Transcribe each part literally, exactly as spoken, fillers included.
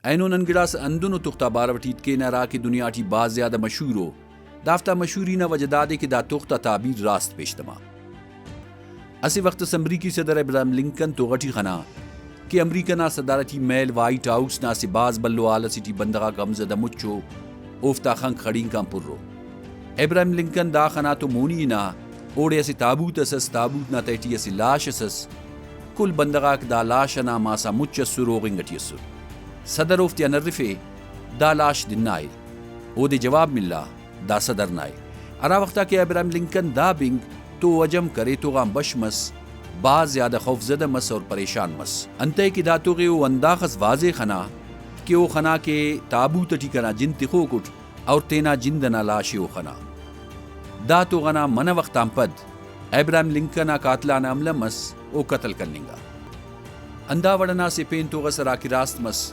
اینو نن گڑاس ہندنو تخت آ بارو ٹی ہیت کینہ ہرا کہ دنیا ٹی بھاز زیادہ مشہور ءُ۔ دافتا مشہوری نا وجہ دادے کہ دا تخت آ تعبیر راست پیش تما۔ اسہ وخت اس امریکی صدر ابراہم لنکن تغ ٹی خنا کہ امریکہ نا صدارتی محل وائٹ ہاؤس نا اسہ بھاز بھلو ہال اسے ٹی بندغ آک غمزدہ مچ ءُ، اوفتا خنک خڑینک آن پر ءُ۔ ابراہم لنکن دا خنا تو مونی ہنا، اوڑے اسہ تابوت اس ئس، تابوت نا تہٹی اسہ لاش اس ئس۔ کل بندغ آک دا لاش ئنا ماسا مچ ئسر، اوغنگ ٹی ئسر۔ صدر اوفتیان ہرفے، دا لاش دنا ءِ؟ اودے جواب ملا، دا صدر نا ءِ۔ ہرا وخت آ کہ ابراہم لنکن دا بنگ تو او عجم کرے تو غان بش مس، بھاز زیادہ خوف زدہ مس اور پریشان مس۔ انتئے کہ دا تغ ءِ او ہنداخس واضح خنا کہ او خنا کہ تابوت ٹی کنا جند تخوک اٹ اور تینا جند ئنا لاش ءِ او خنا۔ دا تغ ئنا منہ وخت آن پد ابراہم لنکن آ قاتلانہ حملہ مس، او قتل کننگا۔ ہندا وڑ ئنا اسہ پین تغ ئس ہرا کہ راست مس،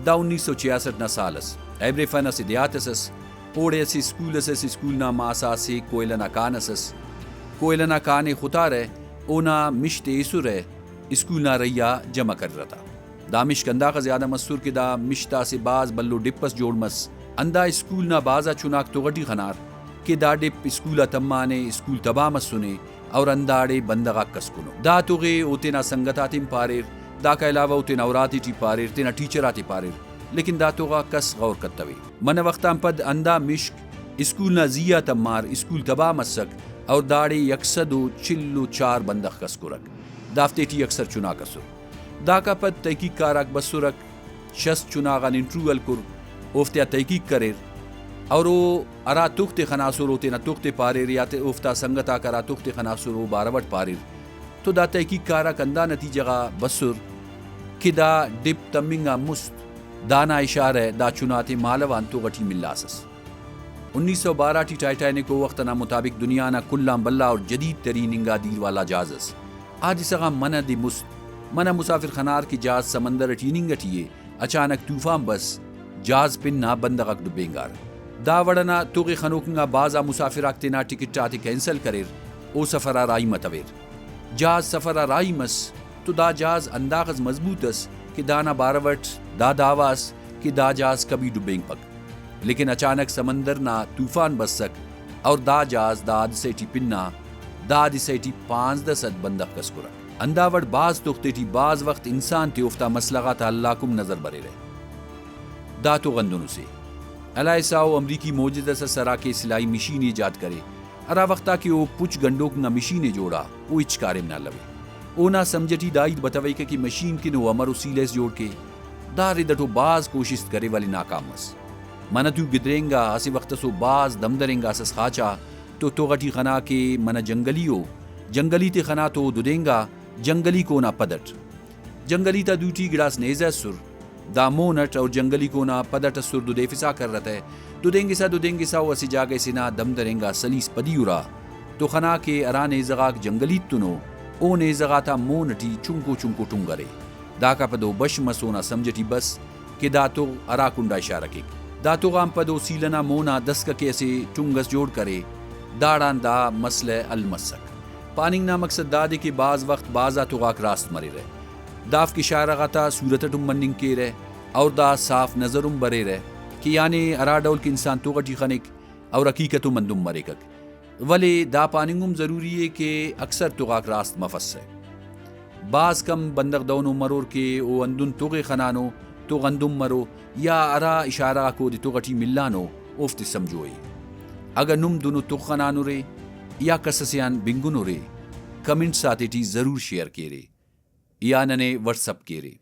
دا انیس سو چھیاسٹھ نا سال ئس۔ ایبریفن اسہ دیہات ئس ئس، اوڑے اسہ اسکول ئس ئس، اسکول نا ماسا اسہ کوئلہ نا کان ئس ئس۔ کوئلہ نا کان ءِ ختارہ، اونا مش تے ایسرہ، اسکول نا رہی آ جمع کریرہ تا۔ دا مشک ہنداخہ زیادہ مسر کہ دا مش تا اسہ بھاز بھلو ڈپ ئس جوڑ مس۔ ہندا اسکول نا بھاز آ چناک تغ ٹی خنار کہ دا ڈپ اسکول آ تمانے، اسکول تباہ مسنے اور ہنداڑے بندغ آک کسکنو۔ دا تغ ءِ او تینا سنگت آتین پاریر، داکا علاوہ او تینا اراتے ٹی پاریر، تینا ٹیچر آتے پاریر، لیکن دا تغ آ کس غور کتوے۔ منہ وخت آن پد ہندا مشک اسکول نا زی آ تمار، اسکول تباہ مسک اور داڑے یک سد و چل و چار بندغ کسکرک، دافتے ٹی اکثر چناک ئسر۔ داکا پد تحقیق کاراک بسرک، شست چنا غان انٹرویو ہلکر، اوفتیا تحقیق کریر اور او ہرا تغ تے خناسر، او تینا تغ تے پاریر یا تے اوفتا سنگت آک ہرا تغ تے خناسر، او بارو اٹ پاریر۔ تو دا تحقیق کاراک ہندا نتیجہ غا بسر کہ دا ڈپ تمنگ آن مست دانا اشارہ دا چنا تے مالو آن تغ ٹی ملاسس۔ انیس سو بارہ ٹی ٹائٹینک او وخت ئنا مطابق دنیا نا کل آن بھلا اور جدید ترین انگا دیر والا جہاز ئس۔ حادثہ غان منہ دے مست، منہ مسافر خنار کہ جہاز سمندر ٹی ہننگ ٹی ءِ، اچانک طوفان بس، جہاز پن آ بندغ آک ڈبینگار۔ دا وڑ ئنا تغ ءِ خنوک انگا بھاز آ مسافر آک تینا ٹکٹ آتے کینسل کریر، او سفر آ راہی متویر۔ جہاز سفر آ راہی مس تو دا جہاز ہنداخس مضبوط ئس کہ دانا بارو اٹ دا دعویٰ ئس کہ دا جہاز کبھی ڈبینگپک۔ لیکن اچانک سمندر نا طوفان بسک اور دا جہاز دا حادثہ ٹی پنا، دا حادثہ ٹی پانزدہ سد بندغ کسکرک۔ ہندا وڑ بھاز تغ تیٹی بھاز وخت انسان تے اوفتا مسئلہ غاتا حل آک ہم نظر بریرہ۔ دا تغ ہندن اسے۔ الائسا او امریکی معجزہ ئس ہرا کہ سلائی مشین ایجاد کرے، ہرا وخت آ کہ او پچ گنڈوک انگا مشین ءِ جوڑا، او ہچ کاریم نا الوے۔ اونا سمجھ ٹی دا ہیت بتویکہ کہ مشین کن او امر وسیلہ اس جوڑ کے۔ دا رد اٹ او بھاز کوشست کرے ولے ناکام مس۔ منہ تو گدرینگا، اسہ وخت اس او بھاز دم درینگاسس خاچا تو تغ ٹی خنا کہ منہ جنگلی او، جنگلی تے خنا تو او ددینگا، جنگلیک اونا پد اٹ۔ جنگلی تا دوٹی گڑاس نیزہ ئسر، دا مون اٹ اور جنگلیک اونا پد اٹ ئسر، ددیفسا کرہ تہ۔ ددینگسا ددینگسا او اسہ جاگہ سے نا دم درینگا سلیس پدی ہرا تو خنا کہ ہرا نیزہ غاک جنگلیت تون او، او نیزہ غاتا مون اٹی چنکو چنکو ٹنگ ارے۔ داکا پد او بش مس، اونا سمجھ اٹی بس کہ دا تغ ہرا کنڈا اشارہ کیک۔ دا تغ آن پد او سیلہ نا مون آ دسکہ کہ اسہ ٹنگ ئس جوڑ کرے، داڑان دا مسئلہ حل مسک۔ پاننگ نا مقصد دادے کہ بھاز وخت بھاز آ تغاک راست مریرہ۔ دافک اشارہ غاتا صورت اٹ ہم مننگ کیرہ اور دا صاف نظر ہم بریرہ کہ یعنی ہرا ڈول کہ انسان تغ ٹی خنک اور حقیقت ہم ہندن مریکک۔ ولے دا پاننگ ہم ضروری ءِ کہ اکثر تغاک راست مفسہ۔ بھاز کم بندغ دہنو مرور کہ او ہندن تغ ءِ خنانو، تغ ہندن مرو یا ہرا اشارہ غاک اودے تغ ٹی ملانو، اوفتے سمجھو ءِ۔ اگہ نم دنو تغ خنانرے یا کس ئسے آن بنگنرے، کمنٹس آتے ٹی ضرور شیئر کیرے یا ننے واٹس اپ کیرے۔